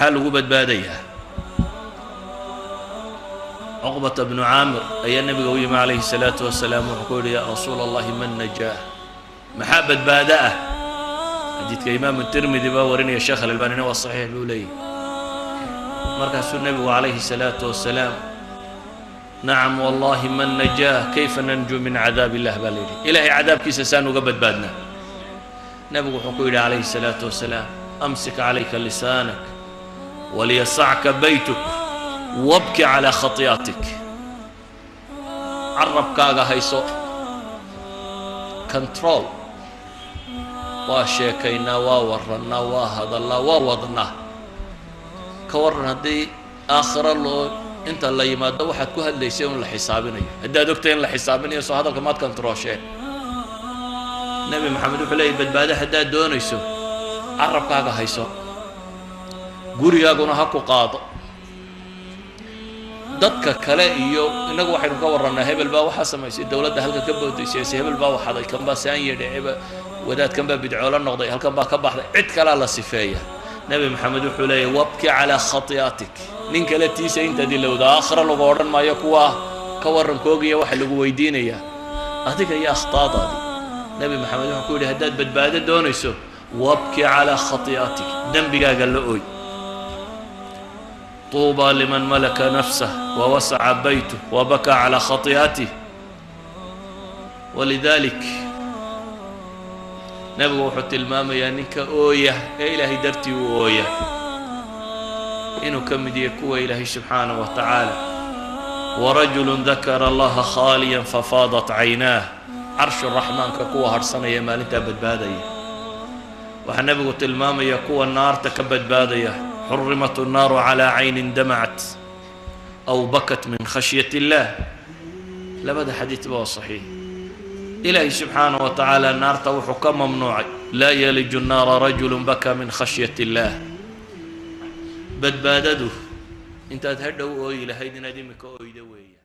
Maxaa lagu badbaadayaa? Cuqbata bnu Caamir ayaa nebiga u yimi calayhi salaatu wasalaam. Wuxuu ku yidhi: "Yaa rasuula Allahi, man najaah? Maxaa badbaado ah?" Xadiidka Imaamu Tirmidi baa warinaya, Sheekh Alalbanina waa saxiix buu leeyahy. Markaasuu nebigu calayhi salaatu wasalaam: "Nacam wallahi, man najaah? Kayfa nanjuu min cadaab illah?" baa la yidhi. Ilaahay cadaabkiisa saan uga badbaadnaa? Nebigu wuxuu ku yidhi calayhi salaatu wasalaam: "Amsik calayka lisaanak, waliyasacka baytuk, wabki calaa khati'atik." Carabkaaga hayso, control. Waa sheekaynaa, waa warrannaa, waa hadallaa, waa wadnaa. Ka warran haddii aakhiro loo inta la yimaado waxaad ku hadlaysay un la xisaabinayo? Haddaad ogtay in la xisaabinayo, soo hadalka maad controlsheen? Nebi Maxamed wuxuu leeyay: badbaado haddaad doonayso, carabkaaga hayso, gurigaaguna ha ku qaado. Dadka kale iyo innagu waxaynu ka warrannaa: hebel baa waxaa samaysay, dowladda halka ka boodaysay, hebel baa waxaday, kan baa saan yidhi, wadaadkan baa bidcoolo noqday, halkan baa ka baxday, cid kalaa la sifeeya. Nebi Maxamed wuxuu leeyahy: "Wabki calaa khati'atik." Nin kale tiisa intaad ilowda, aakhira lagu odhan maayo kuwaa ka warrankoogiya. Waxa lagu weydiinayaa adiga iyo akhtaadaadii. Nebi Maxamed wuxuu ku yidhi: haddaad badbaado doonayso, wabki calaa khati'atik, dembigaaga la oy. طuuبى liman malaka nafsah wawasaca baytuh wabakaa calaa khati'atih. Walidalik nebigu wuxuu tilmaamayaa ninka ooya ee Ilaahay dartii u ooya inuu ka mid yahay kuwa Ilaahay subxaanaه wa tacaala: "Warajulu dakara Allaha khaaliya fafaadat caynaah." Carshu raxmaanka kuwa harhsanaya maalintaa badbaadaya. Waxaa nebigu tilmaamaya kuwa naarta ka badbaadaya: "Xurimat الnaaru calى caynin damacat aw bakat min khashyaة اllah." Labada xadiidba waa saxiix. Ilaahay subxaanaه wa tacaala naarta wuxuu ka mamnuucay: "Laa yaliju الnaara rajulu baka min khashyaة اllah." Badbaadadu intaad hadhow ooyi lahayd inaad imika oyda weeyaan.